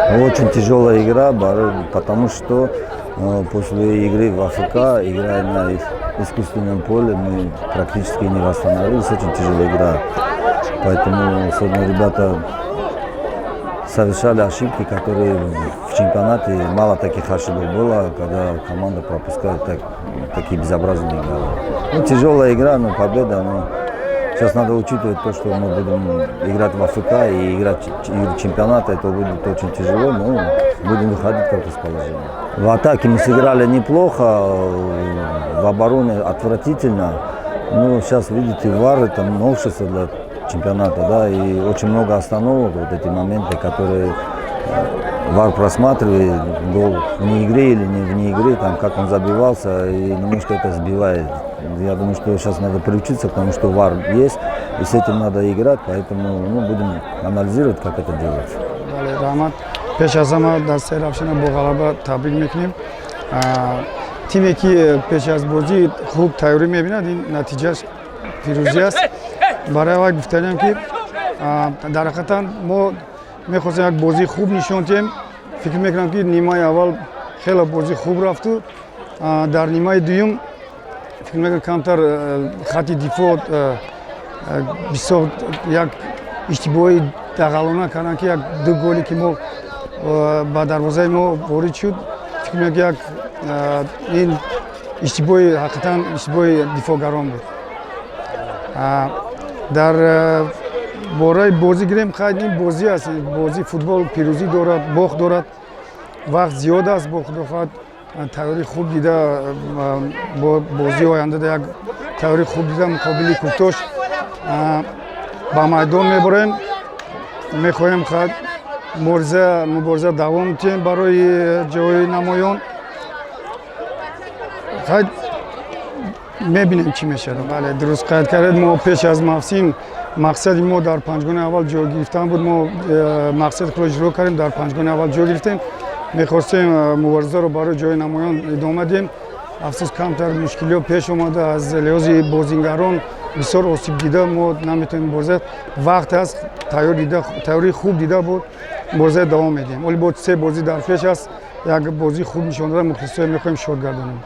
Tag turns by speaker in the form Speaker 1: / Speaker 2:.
Speaker 1: Очень тяжелая игра, потому что после игры в АФК, играя на искусственном поле, мы практически не восстановились. Очень тяжелая игра. Поэтому сегодня ребята совершали ошибки, которые в чемпионате мало таких ошибок было, когда команда пропускает такие безобразные голы. Ну, тяжелая игра, но победа, но сейчас надо учитывать то, что мы будем играть в АФК и играть игры чемпионата, это будет очень тяжело, но будем выходить как-то с положения. В атаке мы сыграли неплохо, в обороне отвратительно. Ну, сейчас, видите, ВАР — это новшество для чемпионата, да, и очень много остановок, вот эти моменты, которые ВАР просматривает, гол вне игры или не вне игры, там, как он забивался, и немножко это сбивает. Я думаю, что сейчас надо приучиться к тому, что ВАР есть, и с этим надо играть, поэтому, ну, будем анализировать, как это делать.
Speaker 2: Бале, раҳмат. Пеш аз ҳама дастаи Равшана бо ғалаба табрик мекунем. Тиме, ки пеш аз бозӣ хуб тайёрӣ мебинад, ин натиҷааш пирӯзӣ аст. Барои аввал гуфтаниам, ки дар ҳақиқатан мо мехостем як бозии хуб нишон диҳем. Фикр мекунам, ки нимаи аввал хеле бозӣ хуб рафту дар нимаи дуюм, фикр мекунам, камтар хати дифоъ бисёр як иштибоҳи дағалона карданд, ки як ду голе, ки мо ба дарвозаи мо ворид шуд, фикр мекунам, ки як ин иштибоҳи, ҳақиқатан иштибоҳи дифоъгарон буд. Дар бораи бозӣ гирем, хайр, ин бозӣ аст, бозӣ, футбол пирӯзӣ дорад, бохт дорад. Вақт зиёд аст, бо худо хоҳад, тайёрӣ хуб дида, бо бозии оянда як тайёрӣ хуб дида, муқобили Кӯктош ба майдон мебарем. Мехоҳем хайр мубориза давом диҳем барои ҷои намоён. Хайр, мебинем, чӣ мешавад. Бале, дуруст қайд кардед. Мо пеш аз мавсим мақсади мо дар панҷгонаи аввал ҷой гирифтан буд. Мо мақсади худро иҷро кардем, дар панҷгонаи аввал ҷой гирифтем. Мехостем муборизаро барои ҷои намоён идома диҳем. Афсӯс, камтар мушкилиҳо пеш омада, аз лиҳози бозингарон бисёр осиб дида, мо наметавонем мубориза. Вақт аст, тайёрии хуб дида буд, мубориза давом медиҳем. Оли бо се бозӣ дар пеш аст, як бозии хуб нишон дода, мухлисоя мехоҳем шод гардонем.